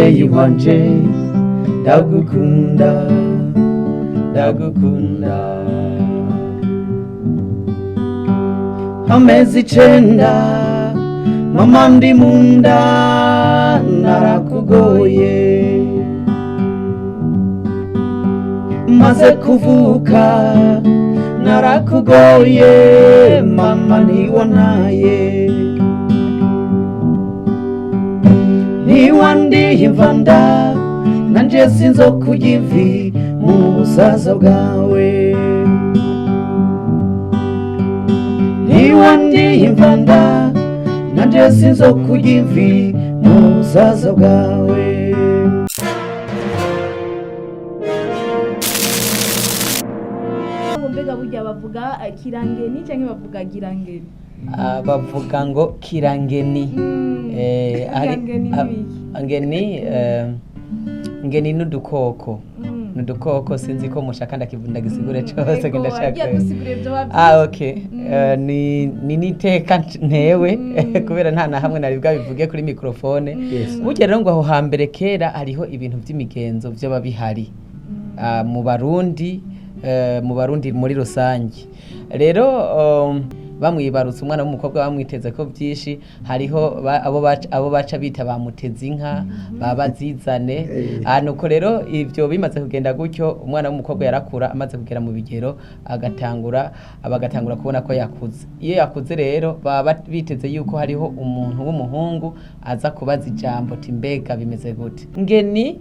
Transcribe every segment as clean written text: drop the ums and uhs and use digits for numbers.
Muvyeyi wanje, ndagukunda, ndagukunda. Amezi 9 mama ndi munda, narakugoye. Maze kuvuka narakugoye, mama ntiwantaye, ntiwandiye imvanda, nanje sinzokurya ivi mu busaza bwawe. Ntiwandiye imvanda, nanje sinzokurya ivi mu busaza bwawe. Ngo mbega burya bavuga kirangeni canke bavuga girangeni? Ah, bavuga ngo kirangeni. Kirangeni ni ibiki? Ngeni, ngeni n'udukoko. N'udukoko, sinzi ko mushaka ndagisigure cose. Ego, ndashaka. wagiye dusigurira ivyo bavuze. Ah, okay. Ni niteka ntewe kubera nta na hamwe nari bwabivuge kuri microphone. Burya rero ngo aho hambere kera hariho ibintu vy'imigenzo vyoba bihari. Ah, mu Barundi, mu Barundi muri rusange rero, bamwibarutse umwana w'umukobwa bamwiteze ko byinshi. Hariho abo baca bita bamuteze inka, babazizane. Ah, nuko rero ivyo bimaze kugenda gutyo, umwana w'umukobwa yarakura, amaze kugera mu bigero agatangura, bagatangura kubona ko yakuze. Iyo yakuze rero baba biteze yuko hariho umuntu w'umuhungu aza kubaza ijambo ati: "Mbega bimeze gute?" Ngeni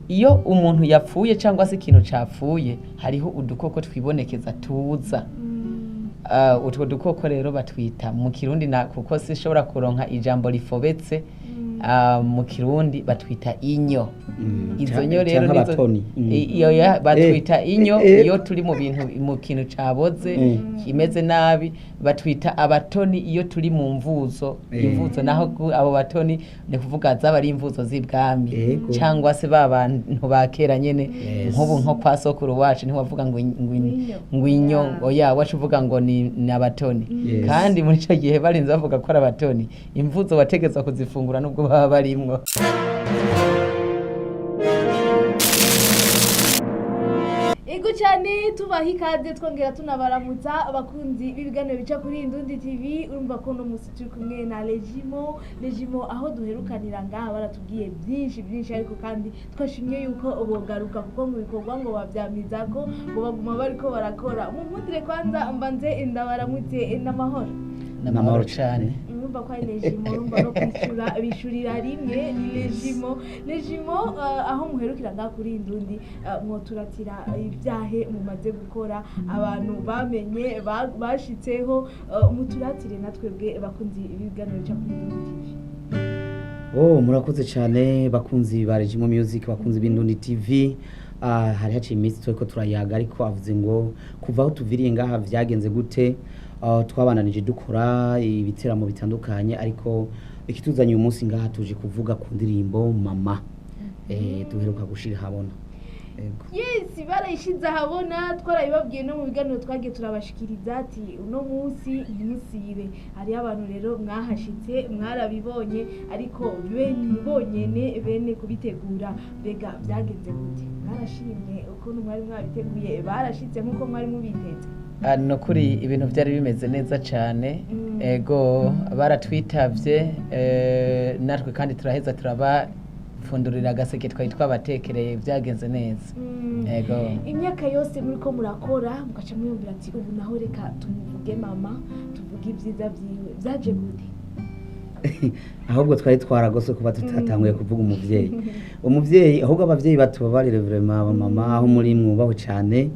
iyo umuntu yapfuye cyangwa se ikintu capfuye, hariho udukoko twibonekeza tuza. Utwo dukoko rero batwita mu Kirundi, na kuko sinshobora kuronka ijambo rifobetse, mu Kirundi batwita inyo. Izo nyo rero canke nizo abatoni. Iyo batwita inyo. Iyo turi mu bintu, mu kintu caboze, kimeze nabi, batwita abatoni. Iyo turi mu mvuzo, imvuzo naho abo batoni ni kuvuga zaba ari imvuzo z'ibwami cyangwa se ba bantu ba kera nyene. Nk'ubu nko kwa sokuru wacu ntiwavuga ngo Inyo. ngo inyo. Oya, wacu uvuga ngo ni abatoni. Kandi muri ico gihe barinze bavuga ko ari abatoni, imvuzo wategetswe kuzifungura nubwo baba barimwo. Ego cyane, tubaha ikaze twongera tunabaramutsa abakunzi b'ibiganiro bica kuri Indundi TV. Urumva ko uno munsi turi kumwe na Legimo. Legimo, aho duherukanira ngaha baratubwiye byinshi byinshi, ariko kandi twashimye yuko bogaruka kuko mu bikorwa ngo bavyamiza ko ngo baguma bariko barakora. Mumpundire kwanza mbanze ndabaramutse, n'amahoro? N'amahoro cane. Urumva ko ari Legimo, urumva no kwishura bishurira rimwe, ni Legimo. Legimo, aho muherukira ngaha kuri Indundi, mwoturatira ibyahe mumaze gukora, abantu bamenye, bashitseho, muturatire natwebwe bakunzi ibiganiro bica kuri Indundi TV. Oh, murakoze cyane bakunzi ba Regimo Music, bakunzi b'Indundi TV. Ah, hari haciye iminsi turiko turayaga, ariko avuze ngo kuva aho tuviriye ngaha vyagenze gute? Ah, twabandanije dukora ibiteramo bitandukanye, ariko ikituzanye uyu munsi ngaha, tuje kuvuga ku ndirimbo Mama duheruka gushira habona. Yego. Yes, barayishize ahabona, twarabibabwiye no mu biganiro twagiye turabashikiriza ati uno munsi ntimusibe. Hariho abantu rero mwahashitse mwarabibonye, ariko bene bonyene bene kubitegura, mbega byagenze gute? Mwarashimye ukuntu mwari mwabiteguye? Barashitse nk'uko mwari mubiteze? Ah, ni ukuri ibintu byari bimeze neza cyane. Ego, baratwitavye, natwe kandi turaheza turabapfundurira agaseke twari twabatekereye. Byagenze neza. Ego. Imyaka yose muriko murakora, mugaca mwiyumvira ati ubu naho reka tumuvuge mama, tuvuge ibyiza byiwe, byaje gute? Ahubwo twari twaragose kuba tutatanguye kuvuga umuvyeyi. Umuvyeyi, ahubwo abavyeyi batubabarire vraiment, abamama aho muri mwubahwe cyane.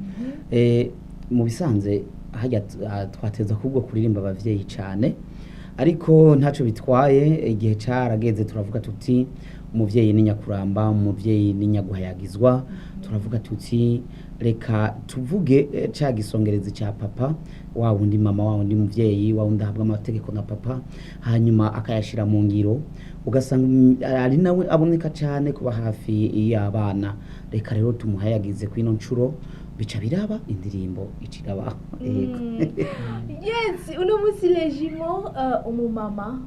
Mu bisanzwe harya twateza ahubwo kuririmba abavyeyi cyane, ariko ntaco bitwaye, igihe carageze turavuga tuti umuvyeyi ni nyakuramba, umuvyeyi ni nyaguhayagizwa. Turavuga tuti reka tuvuge ca gisongerezi ca papa, wa wundi mama, wa wundi muvyeyi, wa wundi ahabwa amategeko na papa hanyuma akayashira mu ngiro, ugasanga ari nawe aboneka cane kuba hafi y'abana. Reka rero tumuhayagize kwino ncuro, bica biraba indirimbo iciraba. Yego. Yes, uno munsi Legimo, umumama,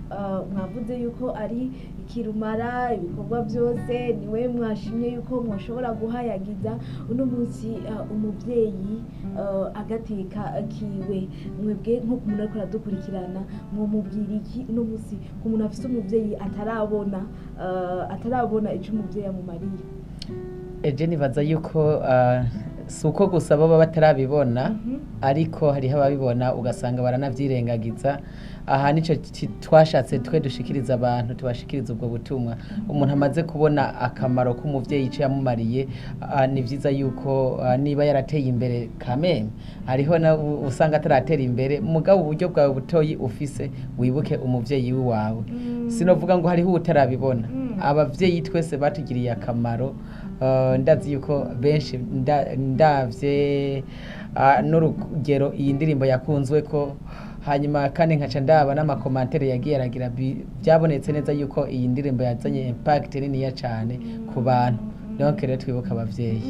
mwavuze yuko ari Kirumara ibikorwa byose niwe mwashimye yuko mwashobora guhayagiza uno munsi. Umubyeyi agateka kiwe, mwebwe nko ku muntu ariko aradukurikirana, mwomubwira iki uno munsi, ku muntu afise umubyeyi atarabona ico umubyeyi amumariye? Eje nibaza yuko si uko gusa baba batarabibona, ariko hariho ababibona ugasanga baranavyirengagiza. Aha nico twashatse twe dushikiriza abantu, tubashikiriza ubwo butumwa. Umuntu amaze kubona akamaro k'umuvyeyi, ico yamumariye, ni vyiza yuko niba yarateye imbere kameme, hariho na usanga ataratera imbere, mugabo uburyo bwawe butoyi ufise wibuke umuvyeyi wawe. Sinovuga ngo hariho utarabibona. Abavyeyi twese batugiriye akamaro. Ndazi yuko benshi ndavye n'urugero iyi ndirimbo yakunzwe ko, hanyuma kandi nkaca ndaba n'ama commentaires yagiye aragira, byabonetse neza yuko iyi ndirimbo yazanye impact niniya cane ku bantu. Donc rero twibuka abavyeyi.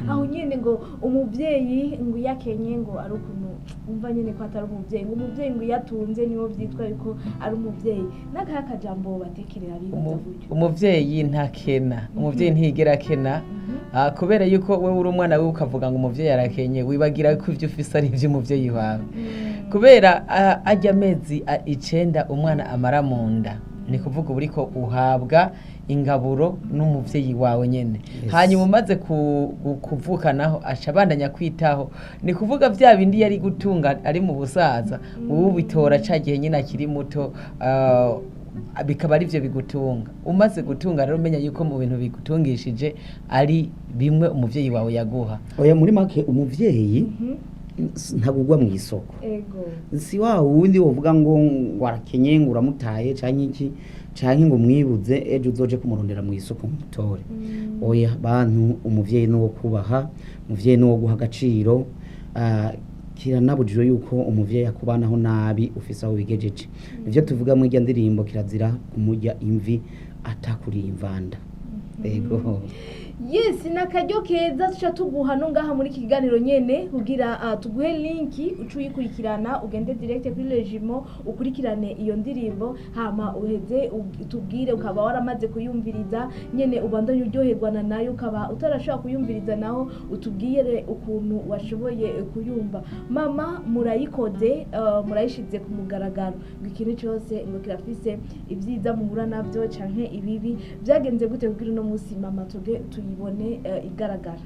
Aho nyene ngo umuvyeyi ngo iyo akenye ngo ari ukuntu umva nyene ko atari umuvyeyi, ngo umuvyeyi ngo iyo atunze niwo vyitwa yuko ari umuvyeyi. N'akahe kajambo batekerera bibaza gutyo? Umuvyeyi ntakena, umuvyeyi ntiyigera akena. Kubera yuko wewe uri umwana wiwe ukavuga ngo umuvyeyi arakenye, wibagira ko ivyo ufise ari ivy'umuvyeyi wawe, kubera arya amezi 9 umwana amara mu nda, ni kuvuga uba uriko uhabwa ingaburo n'umuvyeyi wawe nyene. Hanyuma umaze kuvuka naho aca abandanya kwitaho. Ni kuvuga vya bindi yari gutunga ari mu busaza, wowe ubitora ca gihe nyine akiri muto, bikaba ari byo bigutunga. Umaze gutunga rero, umenya yuko mu bintu bigutungishije ari bimwe umuvyeyi wawe yaguha. Oya, muri make umuvyeyi ntagugwa mu isoko. Si wa wundi wovuga ngo arakenye, ngo uramutaye canke iki, canke ngo mwibuze ejo uzoje kumurondera mu isoko mutore. Oya bantu, umuvyeyi nuwo kubaha, umuvyeyi nuwo guha agaciro. Kiranabujijwe yuko umuvyeyi akubanaho nabi ufise aho bigejeje. Nivyo tuvuga muri irya ndirimbo: kirazira kumurya imvi atakuriye imvanda. Ego. Yes, ni akaryo keza tuca tuguha no ngaha muri iki kiganiro nyene kugira tuguhe link uce uyikurikirana, ugende direct kuri Regimo ukurikirane iyo ndirimbo, hama uheze utubwire ukaba waramaze kuyumviriza nyene, ubandanye uryoherwana nayo. Ukaba utarashobora kuyumviriza naho, utubwire ukuntu washoboye kuyumva. Mama murayikoze, murayishize ku mugaragaro, ngo ikintu cyose ngo kirafise ibyiza muhura navyo canke ibibi. Byagenze gute kugira uno munsi mama tuge tuyibone igaragara?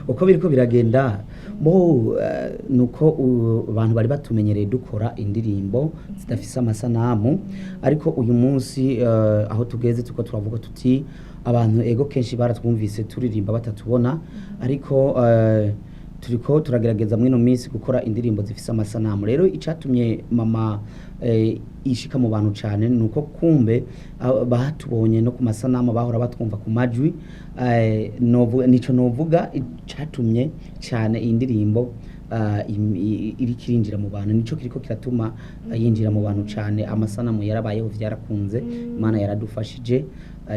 Uko biriko biragenda bo, nuko abantu bari batumenyereye dukora indirimbo zidafise amasanamu, ariko uyu munsi aho tugeze tuko turavuga tuti abantu ego kenshi baratwumvise turirimba batatubona, ariko turiko turagerageza mwino minsi gukora indirimbo zifise amasanamu. Rero icatumye mama ishika mu bantu cane nuko kumbe batubonye no ku masanamu, bahora batwumva ku majwi. Nico novuga icatumye cane iyi ndirimbo iriko irinjira mu bantu, nico kiriko kiratuma yinjira mu bantu cane. Amasanamu yarabayeho, vyarakunze, Imana yaradufashije.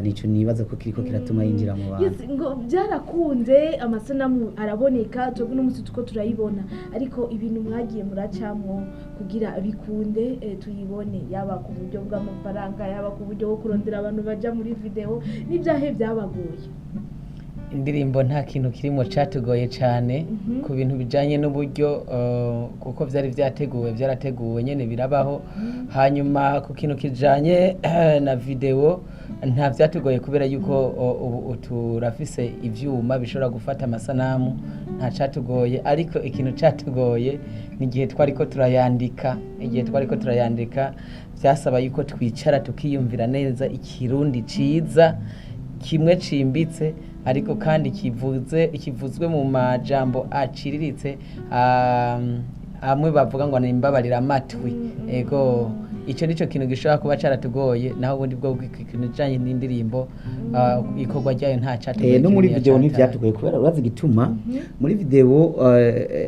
Nico nibaza ko kiriko kiratuma yinjira mu bantu. Yes, ngo byarakunze, amasanamu araboneka, twebwe uno munsi tuko turayibona, ariko ibintu mwagiye muracamwo kugira bikunde tuyibone, yaba ku buryo bw'amafaranga, yaba ku buryo bwo kurondera abantu baja muri video, n'ibyahe byabagoye? Indirimbo nta kintu kirimo catugoye cane ku bintu bijanye n'uburyo, kuko vyari vyateguwe, vyarateguwe nyene birabaho. Hanyuma ku kintu kijanye na video nta vyatugoye, kubera yuko ubu turafise ivyuma bishobora gufata amasanamu, nta catugoye. Ariko ikintu catugoye ni igihe twariko turayandika. Igihe twariko turayandika vyasaba yuko twicara tukiyumvira neza ikirundi ciza kimwe cimbitse, ariko kandi kivuze kivuzwe mu majambo aciriritse, amwe bavuga ngo nimbabarira amatwi. Ego, ico nico kintu gishobora kuba caratugoye. Naho ubundi bwo ikintu kijanye n'indirimbo, ikorwa ryayo nta catugoye. No muri kininiya video cataye. ntivyatugoye, kubera urazi igituma muri video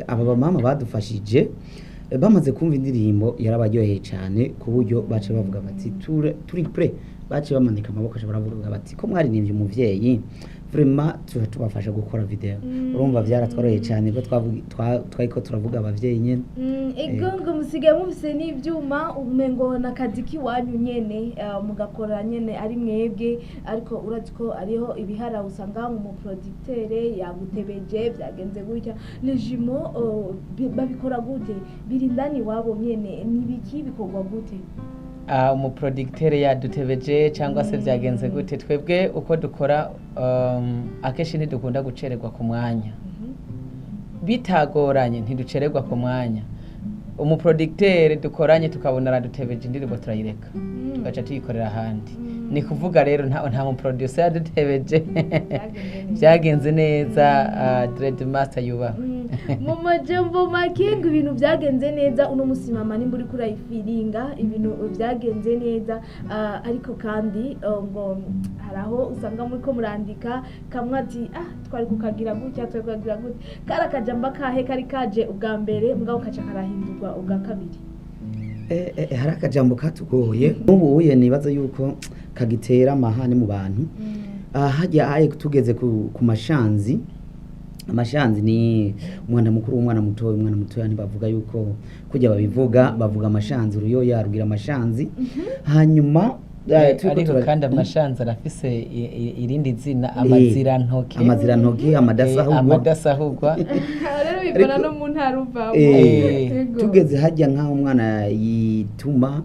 aba bamama badufashije, bamaze kumva indirimbo yarabaryoheye cyane, ku buryo bace bavuga bati turi prêts. Bace bamanika amaboko, baca baravuga bati ko mwaririmbye umuvyeyi. Vraiment tuba tubafasha gukora video. Urumva vyaratworoheye cyane ko twariko turavuga abavyeyi nyene. Ego, ngo musigaye mufise n'ivyuma, umengo n'akazi k'iwanyu nyene, mugakora nyene ari mwebwe. Ariko urazi ko ariho ibihara, usanga mu muproducteur yagutebeje, byagenze gutya. Legimo babikora gute? Biri indani iwabo nyene, nibiki, bikorwa gute? Umuproducteur yadutebeje cyangwa se byagenze gute? Twebwe uko dukora, akenshi ntidukunda gucererwa ku mwanya. Bitagoranye ntiducererwa ku mwanya. Umuproducteur dukoranye tukabona aradutebeje, indirimbo turayireka, tugaca tuyikorera ahandi. Ni kuvuga rero nta muproducer yadutebeje. Byagenze neza. Byagenze neza. Dread Master yubahwe. Mu majambo make ngo ibintu byagenze neza uno musi. Mama, nimba uriko urayifiringa, ibintu byagenze neza. Ariko kandi ngo hari aho usanga muriko murandika kamwe ati: "Ah, twari kukagira gutya, twari kukagira gutya." Kari akajambo akahe kari kaje ubwa mbere, mugabo kaca karahindurwa ubwa kabiri? Hari akajambo katugoye n'ubu uye, nibaza yuko kagitera amahane mu bantu. Hajya aye tugeze ku mashanzi. Amashanzi ni umwana mukuru, umwana mutoya. Umwana mutoya ntibavuga yuko kujya babivuga, bavuga amashanzi, uruyoya rugira amashanzi. Hanyuma turiko Ariko kandi amashanzi arafise irindi zina, amazirantoke. Amazirantoke, amadasahugwa. Amadasahugwa. Rero bivana no mu ntara uvamo. Tugeze hajya nk'aho umwana yituma,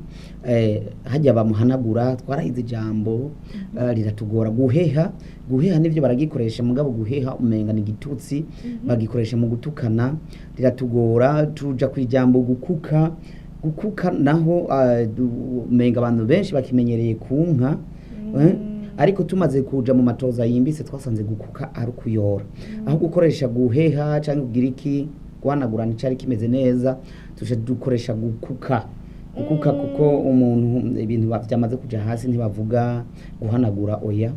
hajya bamuhanagura, twarahize ijambo, riratugora. Guheha, guheha nivyo baragikoresha, mugabo guheha umenga ni igitutsi, bagikoresha mu gutukana, riratugora. Tuja ku ijambo gukuka. Gukuka naho umenga abantu benshi bakimenyereye ku nka, ariko tumaze kuja mu matoza yimbitse twasanze gukuka ari ukuyora. Aho gukoresha guheha cyangwa kugira iki, guhanagura, nticari kimeze neza, tuca dukoresha gukuka. Gukuka kuko umuntu ibintu vyamaze kuja hasi ntibavuga guhanagura, oya.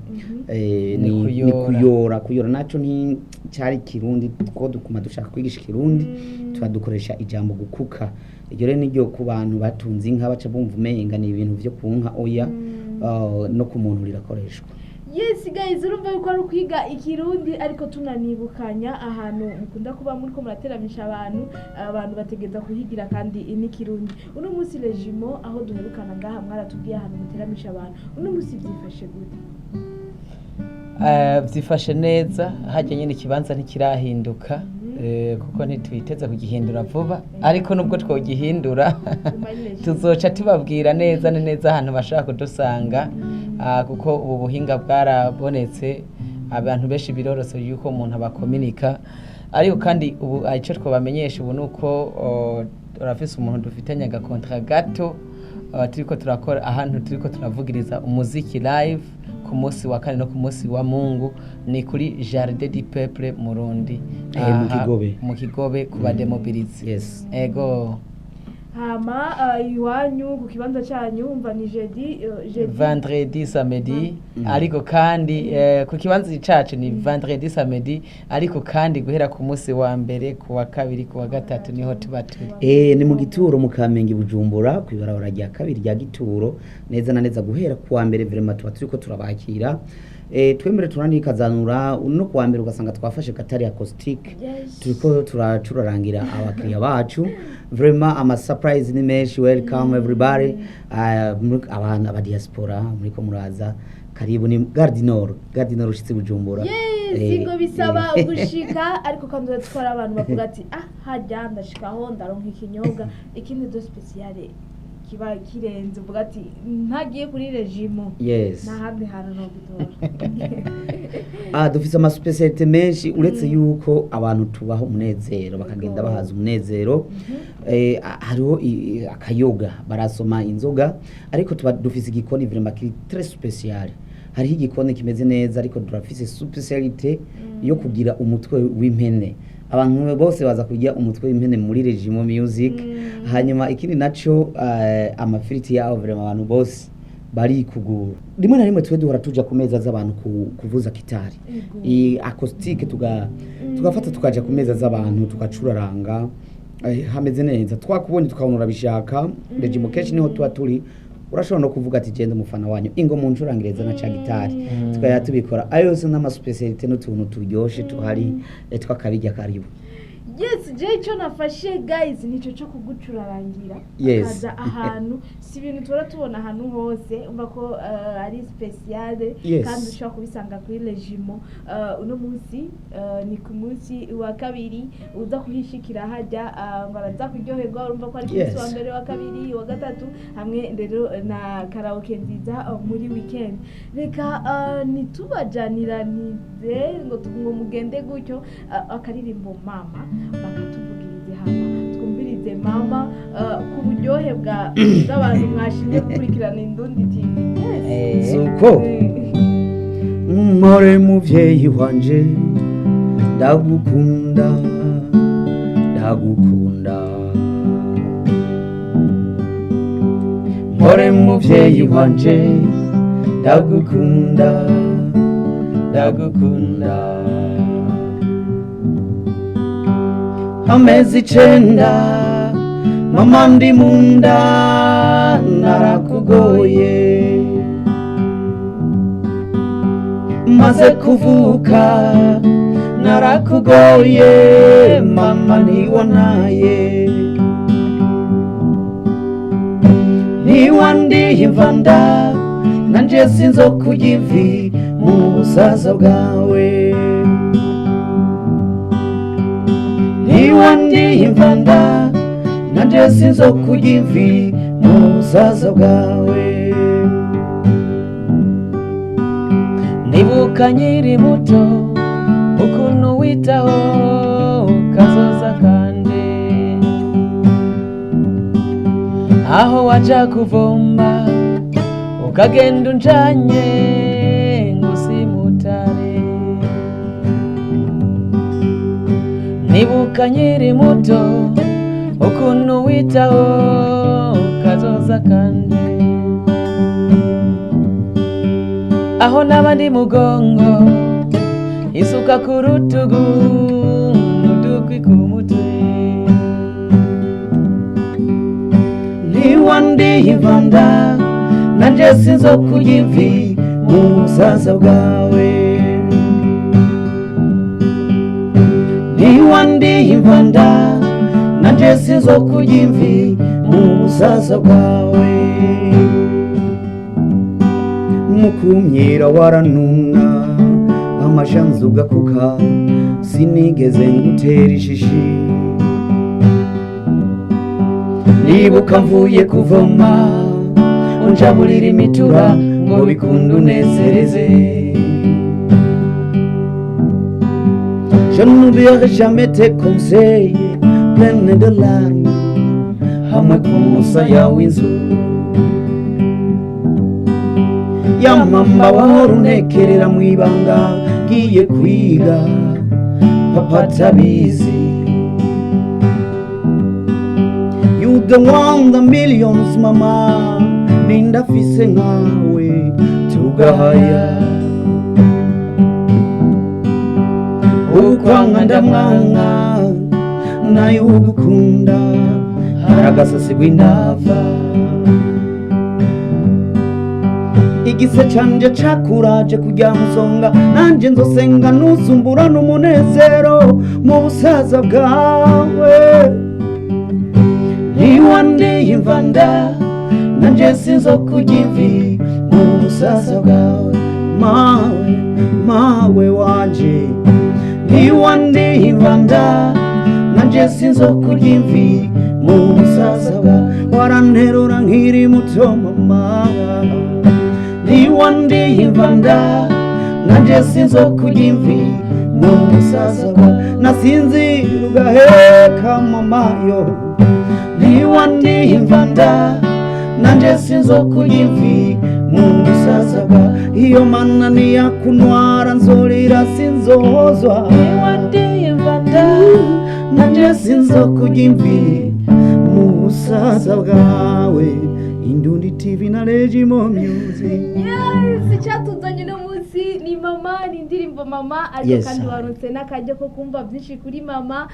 Ni ni kuyora. Kuyora. Kuyora naco nticari Kirundi, ko dukuma dushaka kwigisha Ikirundi, tuba dukoresha ijambo gukuka. Iryo rero niryo ku bantu batunze inka baca bumva umenga ni ibintu vyo ku nka. Oya, no ku muntu rirakoreshwa. Yes guys, urumva yuko ari ukwiga Ikirundi, ariko tunanibukanya ahantu mukunda kuba muriko murateramisha abantu. Abantu bategereza kuhigira kandi n'ikirundi. Uno munsi Regimo, aho duherukana ngaha mwaratubwiye ahantu muteramisha abantu. Uno munsi vyifashe gute? Vyifashe neza. Hajya nyine ikibanza ntikirahinduka, kuko ntitwiteze kugihindura vuba, ariko nubwo twogihindura tuzoca tubabwira neza na neza ahantu bashobora kudusanga, kuko ubu buhinga bwarabonetse, abantu benshi birorose yuko umuntu abakominika. Ariko kandi ubu icyo twabamenyesha ubu ni uko turafise umuntu dufitanye agakontra gato, turiko turakora ahantu turiko turavugiriza umuziki live ku munsi wa kane no ku munsi wa Mungu, ni kuri Jardin du Peuple Murundi. Mu Aha, Kigobe. Mu Kigobe ku bademobilize. Yes. Ego. Hama iwanyu ku kibanza cyanyu, umva ni jeudi, jeudi? Vendredi, samedi. Ariko kandi ku kibanza cacu ni vendredi, samedi, ariko kandi guhera ku munsi wa mbere, ku wa kabiri, ku wa gatatu niho tuba turi. Ni mu Gituro, mu Kamenge, Bujumbura, kw'ibarabara rya kabiri rya Gituro, neza na neza guhera kuwa mbere. Vraiment tuba turiko turabakira. Twemere turanikazanura no kuwa mbere, ugasanga twafashe guitare acoustique, turiko turacurarangira abakiriya bacu. Vraiment ama surprise ni menshi. Welcome everybody. Abantu aba diaspora muriko muraza, karibu. Ni Gare du Nord, Gare du Nord ushitse Bujumbura. Yes, ngo bisaba gushika, ariko kandi uratwara abantu bavuga ati: "Ah, hajya ndashikaho ndaronka ikinyobwa." Ikindi do spécial kiba kirenze, uvuga ati: "Ntagiye kuri Regimo nta handi hantu no gutora." Dufise ama spécialité menshi, uretse yuko abantu tubaho umunezero bakagenda bahaza umunezero. Hariho akayoga, barasoma inzoga, ariko tuba dufise igikoni vraiment kiri très spécial. Hariho igikoni kimeze neza, ariko turafise spécialité yo kugira umutwe w'impene. Abantu bose baza kurya umutwe w'impene muri Regimo Music. Hanyuma ikindi naco, amafiriti yaho vraiment abantu bose barikugura. Rimwe na rimwe twe duhora tuja ku meza z'abantu kuvuza guitare acoustique, tugafata tukaja ku meza z'abantu tugacuraranga, hameze neza. Twakubonye tukabona urabishaka, Regimo kenshi niho tuba turi. Urashobora no kuvuga ati genda umufana wanyu, ingo mu ncurangiriza na ca gitari, tukajya tubikora. Ayo yose n'ama spécialité n'utuntu turyoshe tuhari, tw'akabirya karibu. Yes, je icyo nafashe guys nico cyo kugucurarangira. Akaza ahantu, si ibintu tuhora tubona ahantu hose. Umva ko ari spéciale. Kandi ushobora kubisanga kuri Regimo. Uno munsi ni ku munsi wa kabiri uza kuhishikira hajya, ngo araza kuryoherwa. Urumva ko ari ku munsi wa mbere, wa kabiri, wa gatatu, hamwe rero na karaoke nziza muri weekend. Reka ntitubajaniranize ngo ngo mugende gutyo, akaririmbo mama bakatuvugirize hama twumvirize mama, ku buryohe bw'abantu mwashimye gukurikirana Indundi TV. Yes. Suko mpore muvyeyi wanje, ndagukunda, ndagukunda. Mpore muvyeyi wanje, ndagukunda, ndagukunda. Amezi 9 mama ndi munda, narakugoye. Maze kuvuka narakugoye mama, ntiwanaye, ntiwandiye imvanda, nanje sinzokurya ivi mu busaza bwawe. Ntiwandiye imvanda, nanje sinzokurya ivi mu busaza bwawe. Nibuka nkiri muto ukuntu witaho kazoza kanje, aho waja kuvoma ukagenda unjanye ngo simutare. Nibuka nkiri muto ukuntu witaho kazoza kanje, aho n'abandi mugongo, isuka ku rutugu n'udukwi ku mutwe. Ntiwandiye imvanda, nanje sinzokurya ivi mu busaza bwawe. Ntiwandiye imvanda, nanje sinzokurya imvi mu busaza bwawe. Mukumyira waranuna amashanzu ugakuka, sinigeze ngutera ishishi. Nibuka mvuye kuvoma unjaburira imitura ngo bikunde unezereze. Je n'oublierai jamais tes conseils pleins de larmes hamwe ku musaya w'inzu ya mama, wahora untekerera mu ibanga ngiye kwiga papa atabizi. You the one the millions mama, nindafise nkawe tugahaya. Ukwanga ndamwanga, nayo ugukunda hari agasasi rw'indava. Igise canje cakuraje kujya musonga, nanje nzosenga nuzumbura n'umunezero mu busaza bwawe. Ntiwandiye imvanda, nanje sinzokurya imvi mu busaza bwawe. Mawe, mawe wanje, ntiwandiye imvanda, nanje sinzokurya imvi mu busaza bwawe. Waranterura nkiri muto mama. Ntiwandiye imvanda, nanje sinzokurya imvi mu busaza bwawe. Nasinzira ugaheka mama yo. Ntiwandiye imvanda, nanje sinzokurya imvi mu busaza bwawe. Iyo mana niyakunwara nzorira sinzohozwa. Ntiwandiye imvanda, nanje sinzokurya imvi mu busaza bwawe. Indundi TV na Regimo Music. Yes, icyatuzanye uno munsi Munsi ni mama, ni indirimbo mama, ariko Yes. kandi waronse n'akaryo ko kumva byinshi kuri mama.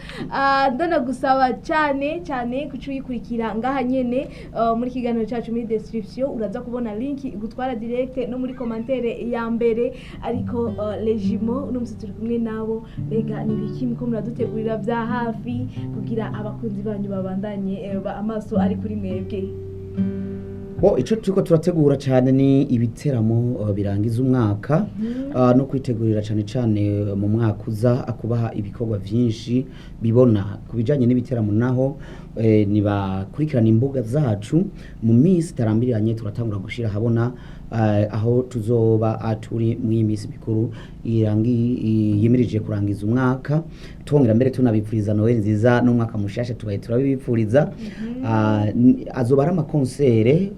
Ndanagusaba cyane cyane kuca uyikurikira ngaha nyene, muri kiganiro cyacu, muri description uraza kubona link igutwara direct no muri commentaire ya mbere. Ariko Legimo, uno munsi turi kumwe nabo. Mbega ni ibiki muko muradutegurira bya hafi kugira abakunzi banyu babandanye amaso ari kuri mwebwe? Bo, ico turiko turategura cyane ni ibiteramo birangiza umwaka, no kwitegurira cyane cyane mu mwaka uza kubaha ibikorwa vyinshi bibona. Ku bijanye n'ibiteramo naho, nibakurikirana imbuga zacu, mu minsi itarambiranye turatangura gushira habona aho tuzoba turi mu iyi minsi mikuru yimirije kurangiza umwaka. Twongera mbere tunabipfuriza Noel nziza n'umwaka mushasha, tubaye turabibipfuriza. Azoba ari amakonsere,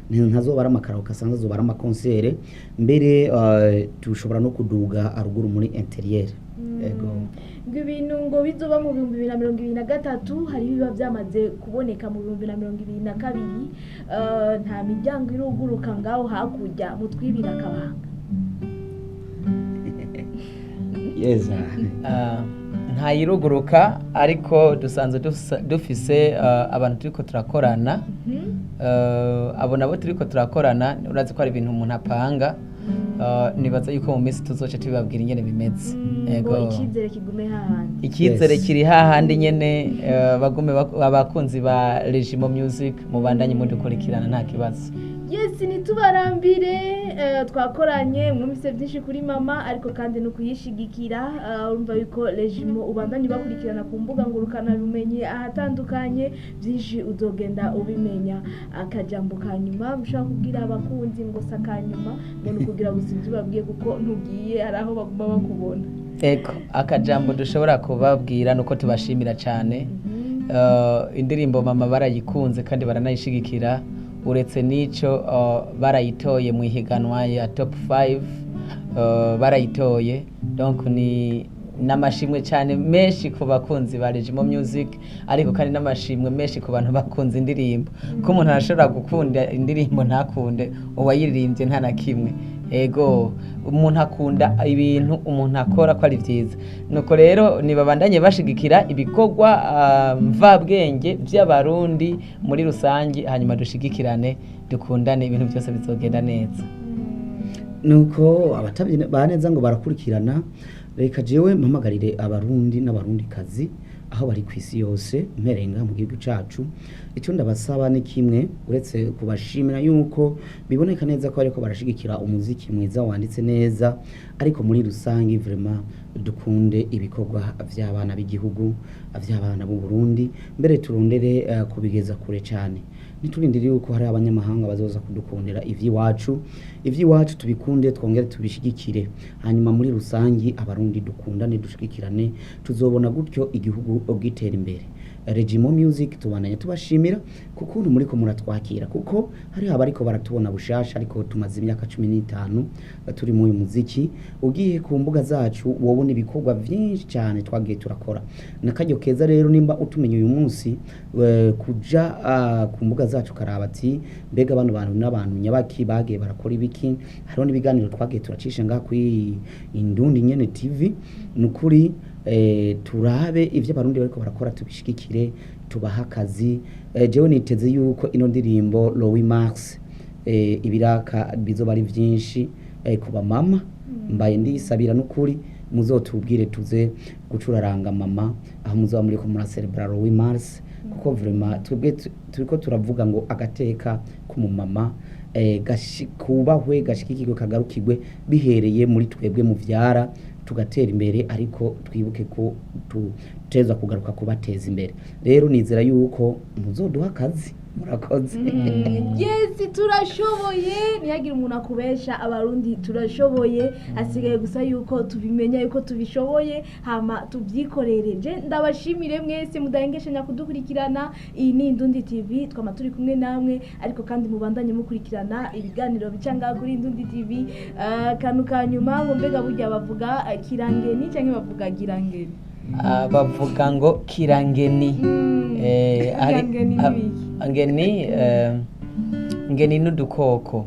ntazoba ari amakaraoke asanzwe, azoba ari amakonsere. Mbere tushobora no kuduga aruguru muri intérieur. Ego. Ngo ibintu ngo bizoba mu 2023, hari ibiba byamaze kuboneka mu 2022. Nta miryango iruguruka ngaho hakurya mutwibira akabanga? Yes. Ntayiruguruka, ariko dusanzwe dufise abantu turiko turakorana. Abo nabo turiko turakorana, urazi ko ari ibintu umuntu apanga. Nibaza yuko mu minsi tuzoca tubibabwira ingene bimeze. Ngo icyizere kigume hahandi. Icyizere Yes. kiri hahandi nyene. Bagume abakunzi ba Regimo Music mubandanye mudukurikirana, nta kibazo. Yes, ntitubarambire. Twakoranye, mwumvise byinshi kuri mama, ariko kandi ni ukuyishigikira. Urumva yuko Legimo ubandanye ubakurikirana ku mbuga ngurukanabumenyi ahatandukanye, byinshi uzogenda ubimenya. Akajambo ka nyuma mushobora kubwira abakunzi, ngo si akanyuma, ngo ni ukugira gusa ibyo ubabwiye, kuko ntugiye hari aho baguma bakubona. Ego, akajambo dushobora kubabwira nuko tubashimira cyane. Indirimbo mama barayikunze kandi baranayishigikira. Uretse n'ico, barayitoye mu ihiganwa ya top 5, barayitoye. Donc ni n'amashimwe cyane menshi ku bakunzi ba Regimo Music, ariko kandi n'amashimwe menshi ku bantu bakunze indirimbo, ko umuntu arashobora gukunda indirimbo ntakunde uwayiririmbye, nta na kimwe. Ego, umuntu akunda ibintu umuntu akora ko ari byiza. Nuko rero nibabandanye bashigikira ibikorwa mvabwenge by'Abarundi muri rusange, hanyuma dushigikirane, dukundane, ibintu byose bizogenda neza. Nuko abatavyi ba neza ngo barakurikirana. Reka jewe mpamagarire Abarundi n'Abarundikazi aho bari ku isi yose, mpereye ngaha mu gihugu cacu. Icyo ndabasaba ni kimwe, uretse kubashimira yuko biboneka neza ko bariko barashigikira umuziki mwiza wanditse neza, ariko muri rusange vraiment dukunde ibikorwa vy'abana b'igihugu, vy'abana b'u Burundi. Mbere turondere kubigeza kure cyane. Ntiturindire yuko hari abanyamahanga bazoza kudukundira ivy'iwacu. Ivy'iwacu tubikunde, twongere tubishigikire. Hanyuma muri rusangi Abarundi dukundane, dushigikirane, tuzobona gutyo igihugu bwitera imbere. Regimo Music tubandanya tubashimira kukuntu muriko muratwakira, kuko hari abariko baratubona bushasha, ariko tumaze imyaka 15 turi mu uyu muziki. Ugiye ku mbuga zacu wobona ibikorwa vyinshi cyane twagiye turakora. Nakaryo keza rero, nimba utumenya uyu munsi, kuja ku mbuga zacu karaba ati mbega bano bantu n'abantu nyabaki, bagiye barakora ibiki? Hariho n'ibiganiro twagiye turacisha ngaha kuri Indundi nyene TV. Nukuri turabe ivyo Abarundi bariko barakora, tubishigikire, tubaha akazi. Jewe niteze yuko ino ndirimbo le 8 mars, ibiraka bizoba ari vyinshi ku bamama. Mbaye ndisabira n'ukuri muzotubwire tuze gucuraranga mama aho muzoba muriko muracelebra le 8 mars, kuko vraiment twebwe turiko turavuga ngo agateka k'umumama kubahwe, gashikikirwe, kagarukirwe, bihereye muri twebwe mu vyara, tugatera imbere, ariko twibuke ko tuteza kugaruka kubateza imbere. Rero nizera yuko muzoduha akazi. Murakoze. Yes, turashoboye, ntihagire umuntu akubesha. Abarundi turashoboye, hasigaye gusa yuko tubimenya yuko tubishoboye, hama tubyikorere. Je ndabashimire mwese mudahengeshanya kudukurikirana. Iyi ni Indundi TV, twama turi kumwe namwe, ariko kandi mubandanye mukurikirana ibiganiro bica ngaha kuri Indundi TV. Akantu ka nyuma, ngo mbega burya bavuga kirangeni cyangwa bavuga girangeni? Bavuga ngo kirangeni. Kirangeni ni ibiki? Ngeni, ngeni n'udukoko.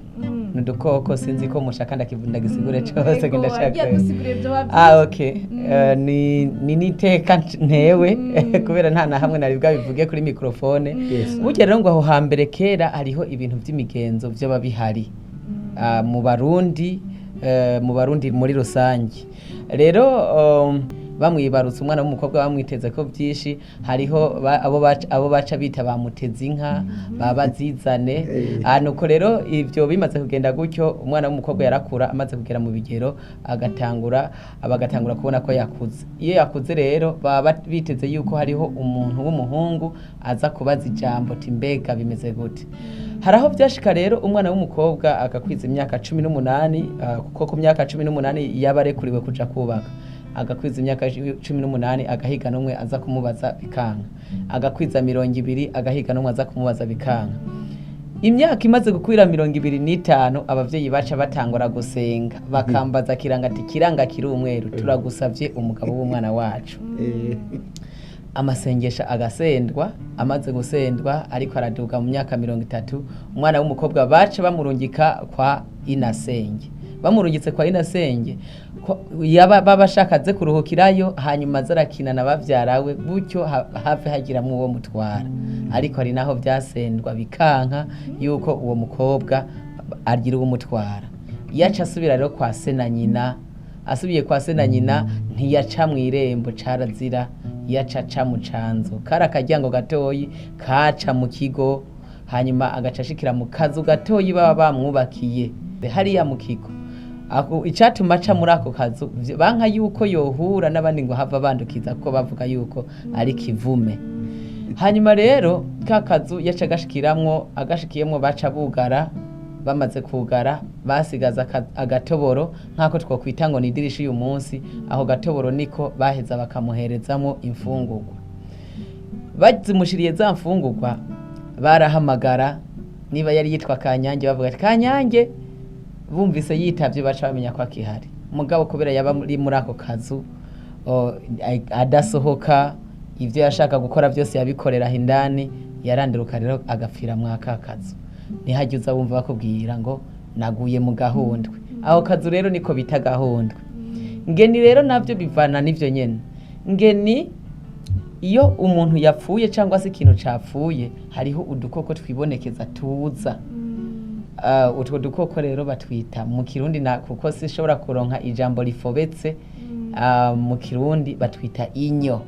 Ni udukoko, sinzi ko mushaka ndagisigure cose. Ego, ndashaka. wagiye dusiguriye ibyo wabyize. Ah, okay. Ni niteka ntewe kubera nta na hamwe nari bwabivuge kuri microphone. Yes. Burya rero ngo aho hambere kera hariho ibintu by'imigenzo byaba bihari mu Barundi, mu Barundi muri rusange. Rero bamwibarutse umwana w'umukobwa bamwiteze ko byinshi, hariho abo baca bita bamuteze inka babazizane. Nuko rero ibyo bimaze kugenda gutyo, umwana w'umukobwa yarakura, amaze kugera mu bigero agatangura, bagatangura kubona ko yakuze. Iyo yakuze rero baba biteze yuko hariho umuntu w'umuhungu aza kubaza ijambo ati: "Mbega bimeze gute?" Hari aho byashika rero umwana w'umukobwa agakwiza imyaka 18, kuko ku myaka 18 yaba arekuriwe kuja kubaka. Agakwiza imyaka 18, agahiga n'umwe aza kumubaza, bikanga. Agakwiza 20, agahiga n'umwe aza kumubaza, bikanga. Imyaka imaze gukwira 25, abavyeyi baca batangura gusenga, bakambaza Kiranga ati: "Kiranga kiri umweru, turagusavye umugabo w'umwana wacu." Amasengesho agasendwa. Amaze gusendwa, ariko araduga mu myaka 30, umwana w'umukobwa baca bamurungika kwa inasenge. Bamurungitse kwa inasenge, yaba baba ashaka aze kuruhukirayo, hanyuma aze arakina na bavyara we, gutyo have hagiramwo uwo mutwara. Ariko hari naho vyasendwa bikanka yuko uwo mukobwa agira uwo mutwara. Yaca asubira rero kwa se na nyina. Asubiye kwa se na nyina, ntiyaca mu irembo, carazira, yaca aca mu canzo, kari akaryango gatoyi kaca mu kigo, hanyuma agaca ashikira mu kazu gatoyi baba bamwubakiye hariya mu kigo. Icatuma aca muri ako kazu, banka yuko yohura n'abandi ngo hava bandukiza, kuko bavuga yuko ari kivume. Hanyuma rero ka kazu yaca agashikiramwo, agashikiyemwo baca bugara. Bamaze kugara, basigaza agatoboro nk'ako twokwita ngo ni idirisha uyu munsi. Aho gatoboro niko baheza bakamuherezamwo imfungurwa. Bazimushiriye za mfungurwa, barahamagara niba yari yitwa Kanyange, bavuga ati: "Kanyange." Bumvise yitavye, baca bamenya ko akihari. Mugabo kubera yaba muri ako kazu, adasohoka, ivyo yashaka gukora byose yabikorera aho indani, yaranduruka rero agapfira mwa ka kazu. Ntihajya uza wumva bakubwira ngo naguye mu gahundwe. Aho kazu rero niko bita gahundwe. Ngeni rero navyo bivana n'ivyo nyene. Ngeni, iyo umuntu yapfuye cyangwa se ikintu capfuye, hariho udukoko twibonekeza tuza. Utwo dukoko rero batwita mu Kirundi, na kuko sishobora kuronka ijambo rifobetse, mu Kirundi batwita inyo.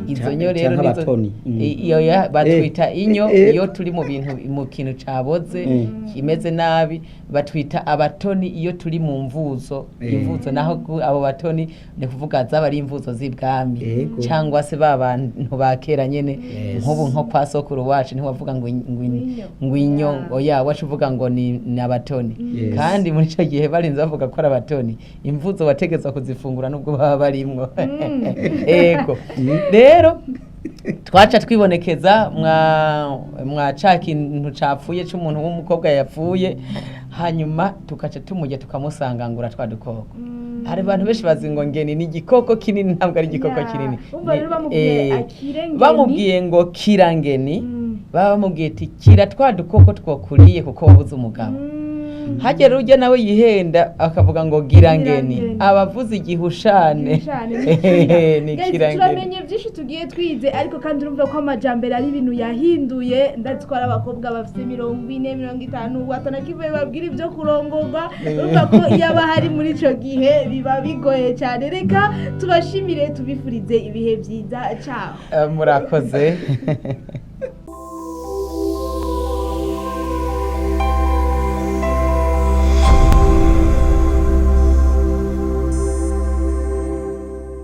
Izo nyo rero canke nizo abatoni. Iyo batwita inyo. Iyo turi mu bintu, mu kintu caboze, kimeze nabi, batwita abatoni. Iyo turi mu mvuzo, imvuzo naho abo batoni ni kuvuga zaba ari imvuzo z'ibwami cyangwa se ba bantu ba kera nyene. Nk'ubu nko kwa sokuru wacu ntiwavuga ngo Inyo. ngo inyo. Oya, wacu uvuga ngo ni abatoni. Kandi muri ico gihe barinze bavuga ko ari abatoni, imvuzo wategetswe kuzifungura nubwo baba barimwo. Ego rero twaca twibonekeza mwa ca kintu capfuye c'umuntu w'umukobwa yapfuye, hanyuma tukaca tumurya, tukamusangangura twa dukoko. Hari abantu benshi bazi ngo ngeni ni igikoko kinini. Ntabwo ari igikoko kinini. Umva rero bamubwiye akire ngeni. Bamubwiye ngo kirangeni, baba bamubwiye ati: "Kira twa dukoko twokuriye kuko wabuze umugabo." Hagera ujya nawe yihenda akavuga ngo gira ngeni, Girangeni. abavuze igihushane. Ni Guys, kirangeni. turamenye byinshi tugiye twize, ariko kandi urumva ko amajambere ari ibintu yahinduye. Ndatwara abakobwa bafite 40, 50, batanakivuye babwira ibyo kurongorwa. Urumva ko iyo aba hari muri ico gihe biba bigoye cyane. Reka tubashimire, tubifurize ibihe byiza. Ciao. Murakoze.